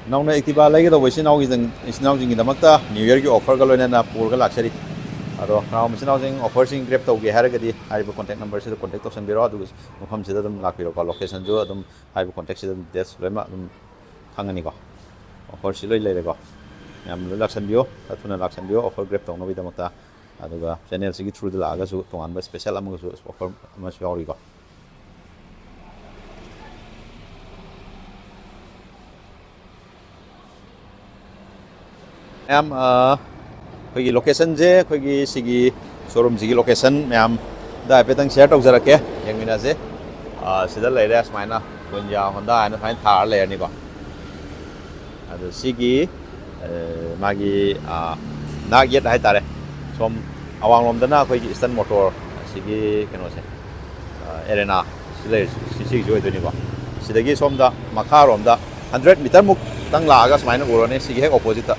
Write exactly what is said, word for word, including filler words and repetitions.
ꯅꯧꯅ Activa ꯂꯩꯒꯗꯧꯕ ꯏꯆꯤꯟ ꯏꯅꯥꯎꯒꯤꯗꯪ, ꯏꯆꯤꯟ ꯏꯅꯥꯎꯁꯤꯡꯒꯤꯗꯃꯛꯇ New Yearꯒꯤ offerꯒ ꯂꯣꯏꯅꯅ ꯄꯨꯔꯒ ꯂꯥꯛꯆꯔꯤ꯫ ꯑꯗꯣ ꯀꯅꯥꯒꯨꯝꯕ ꯏꯆꯤꯟ ꯏꯅꯥꯎꯁꯤꯡ offerꯁꯤꯡ grab ꯇꯧꯒꯦ ꯍꯥꯏꯔꯒꯗꯤ ꯍꯥꯏꯔꯤꯕ contact numberꯁꯤꯗ contact ꯇꯧꯁꯟꯕꯤꯔꯣ, ꯑꯗꯨꯒ ꯃꯐꯝꯁꯤꯗ ꯑꯗꯨꯝ ꯂꯥꯛꯄꯤꯔꯣꯀꯣ꯫ Locationꯁꯨ ꯑꯗꯨꯝ ꯍꯥꯏꯔꯤꯕ contactꯁꯤꯗ ꯑꯗꯨꯝ details ꯂꯣꯏꯅꯃꯛ ꯑꯗꯨꯝ ꯈꯪꯉꯅꯤꯀꯣ꯫ Offerꯁꯤ ꯂꯣꯏ ꯂꯩꯔꯦꯀꯣ꯫ ꯃꯌꯥꯝ ꯂꯣꯏ ꯂꯥꯛꯁꯟꯕꯤꯌꯣ, ꯊꯨꯅ ꯂꯥꯛꯁꯟꯕꯤꯌꯣ offer grab ꯇꯧꯅꯕꯒꯤꯗꯃꯛꯇ꯫ ꯑꯗꯨꯒ channelꯁꯤꯒꯤ throughꯗ ꯂꯥꯛꯑꯒꯁꯨ ꯇꯣꯉꯥꯟꯕ special ꯑꯃꯒꯁꯨ offer ꯑꯃꯁꯨ ꯌꯥꯎꯔꯤꯀꯣ꯫ ꯃꯌꯥꯝ, ꯑ, ꯑꯩꯈꯣꯏꯒꯤ locationꯁꯦ, ꯑꯩꯈꯣꯏꯒꯤ ꯁꯤꯒꯤ showroomꯁꯤꯒꯤ location ꯃꯌꯥꯝꯗ ꯍꯥꯏꯐꯦꯠꯇꯪ share ꯇꯧꯖꯔꯛꯀꯦ, ꯌꯦꯡꯃꯤꯟꯅꯁꯦ꯫ ꯑ, ꯁꯤꯗ ꯂꯩꯔꯦ ꯁꯨꯃꯥꯏꯅ Punja Honda ꯍꯥꯏꯅ ꯁꯨꯃꯥꯏꯅ ꯊꯥꯔ ꯂꯩꯔꯅꯤꯀꯣ꯫ ꯑꯗꯣ ꯁꯤꯒꯤ, ꯑ, ꯃꯥꯒꯤ, ꯑ, ꯅꯥꯛ ꯌꯦꯠ ꯍꯥꯏꯇꯥꯔꯦ, ꯁꯣꯝ ꯑꯋꯥꯡꯂꯣꯝꯗꯅ ꯑꯩꯈꯣꯏꯒꯤ Eastern Motor ꯑꯁꯤꯒꯤ ꯀꯩꯅꯣꯁꯦ, ꯑ, Arena ꯁꯤ ꯂꯩꯔꯤꯁꯦ, ꯁꯤ, ꯁꯤꯒꯤꯁꯨ ꯑꯣꯏꯗꯣꯏꯅꯤꯀꯣ꯫ ꯁꯤꯗꯒꯤ ꯁꯣꯝꯗ ꯃꯈꯥꯔꯣꯝꯗ hundred meter ꯃꯨꯛꯇꯪ ꯂꯥꯛꯑꯒ ꯁꯨꯃꯥꯏꯅ ꯎꯔꯅꯤ, ꯁꯤꯒꯤ ꯍꯦꯛ oppositeꯇ